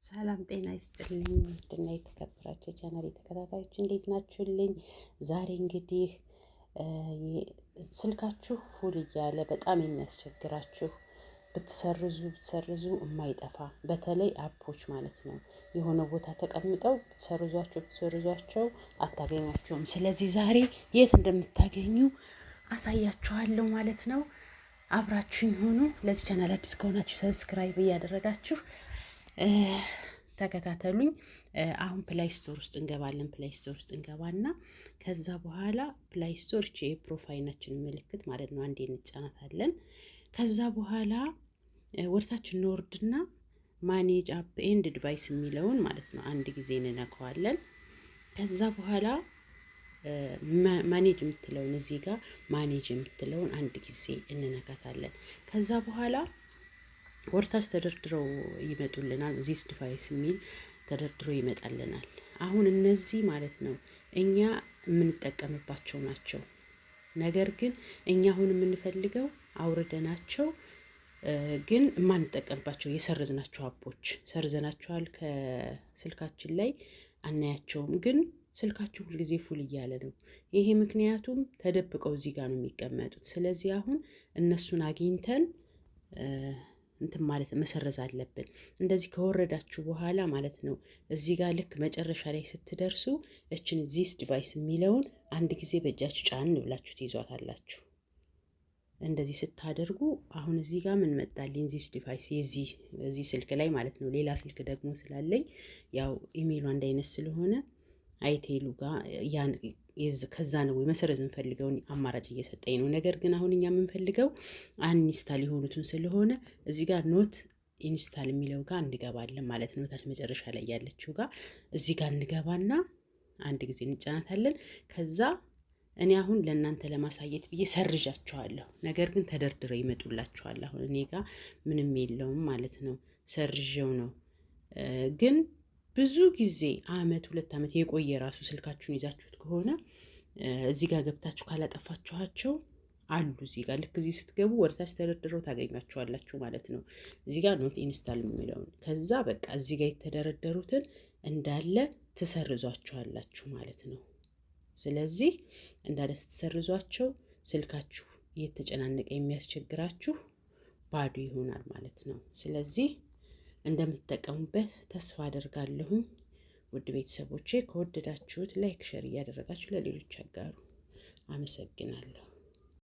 ሰላም ጤና ይስጥልኝ። ውድና የተከበራችሁ የቻናል ተከታታዮች፣ እንዴት ናችሁልኝ? ዛሬ እንግዲህ ስልካችሁ full እያለ በጣም የሚያስቸግራችሁ፣ ብትሰርዙ ብትሰርዙ የማይጠፋ፣ በተለይ app ኦች ማለት ነው፣ የሆነ ቦታ ተቀምጠው ብትሰርዟቸው ብትሰርዟቸው አታገኟቸውም። ስለዚህ ዛሬ የት እንደምታገኙ አሳያችኋለሁ ማለት ነው። አብራችሁኝ ሁኑ። ለዚህ ቻናል አዲስ ከሆናችሁ subscribe እያደረጋችሁ ተከታተሉኝ። አሁን Play Store ውስጥ እንገባለን። Play Store ውስጥ እንገባና ከዛ በኋላ Play Store የ profile ኣችን ምልክት ማለት ነው፣ አንዴ እንጫናታለን። ከዛ በኋላ ወደታች እንወርድና manage app and device የሚለውን ማለት ነው አንድ ጊዜ እንነካዋለን። ከዛ በኋላ manage የምትለውን፣ እዚህ ጋር manage የምትለውን አንድ ጊዜ እንነካታለን። ከዛ በኋላ ወደታች ተደርድረው ይመጡልናል። This device የሚል ተደርድሮ ይመጣልናል። አሁን እነዚህ ማለት ነው እኛ የምንጠቀምባቸው ናቸው። ነገር ግን እኛ አሁን የምንፈልገው አውርደናቸው ግን የማንጠቀምባቸው፣ የሰረዝናቸው app ኦች፣ ሰርዘናቸዋል፣ ከስልካችን ላይ አናያቸውም። ግን ስልካችሁ ሁልጊዜ full እያለ ነው። ይሄ ምክንያቱም ተደብቀው እዚህ ጋር ነው የሚቀመጡት። ስለዚህ አሁን እነሱን አግኝተን እንትን ማለት መሰረዝ አለብን። እንደዚህ ከወረዳችሁ በኋላ ማለት ነው እዚህ ጋር ልክ መጨረሻ ላይ ስትደርሱ እችን this device የሚለውን አንድ ጊዜ በእጃችሁ ጫን ብላችሁ ትይዟታላችሁ። እንደዚህ ስታደርጉ አሁን እዚህ ጋር ምን መጣልኝ? This device የዚህ እዚህ ስልክ ላይ ማለት ነው። ሌላ ስልክ ደግሞ ስላለኝ ያው ኢሜይሉ አንድ አይነት ስለሆነ አይቴሉ ጋር ያን ከዛ ነው መሰረዝ የምንፈልገውን አማራጭ እየሰጠኝ ነው። ነገር ግን አሁን እኛ የምንፈልገው uninstall የሆኑትን ስለሆነ እዚህ ጋር not install የሚለው ጋር እንገባለን ማለት ነው። ታች መጨረሻ ላይ ያለችው ጋር፣ እዚህ ጋር እንገባና አንድ ጊዜ እንጫናታለን። ከዛ እኔ አሁን ለእናንተ ለማሳየት ብዬ ሰርዣቸዋለሁ። ነገር ግን ተደርድረው ይመጡላችኋል። አሁን እኔ ጋር ምንም የለውም ማለት ነው። ሰርዤው ነው። ግን ብዙ ጊዜ አመት 2 አመት የቆየ ራሱ ስልካችሁን ይዛችሁት ከሆነ እዚህ ጋር ገብታችሁ ካላጠፋችኋቸው አሉ። እዚህ ጋር ልክ እዚህ ስትገቡ ወደታች ተደርድረው ታገኟቸዋላችሁ ማለት ነው። እዚህ ጋር not install የሚለውን፣ ከዛ በቃ እዚህ ጋር የተደረደሩትን እንዳለ ትሰርዟቸዋላችሁ ማለት ነው። ስለዚህ እንዳለ ስትሰርዟቸው ስልካችሁ እየተጨናነቀ የሚያስቸግራችሁ ባዶ ይሆናል ማለት ነው። ስለዚህ እንደምትጠቀሙበት ተስፋ አደርጋለሁኝ። ውድ ቤተሰቦቼ፣ ከወደዳችሁት like፣ share እያደረጋችሁ ለሌሎች አጋሩ። አመሰግናለሁ።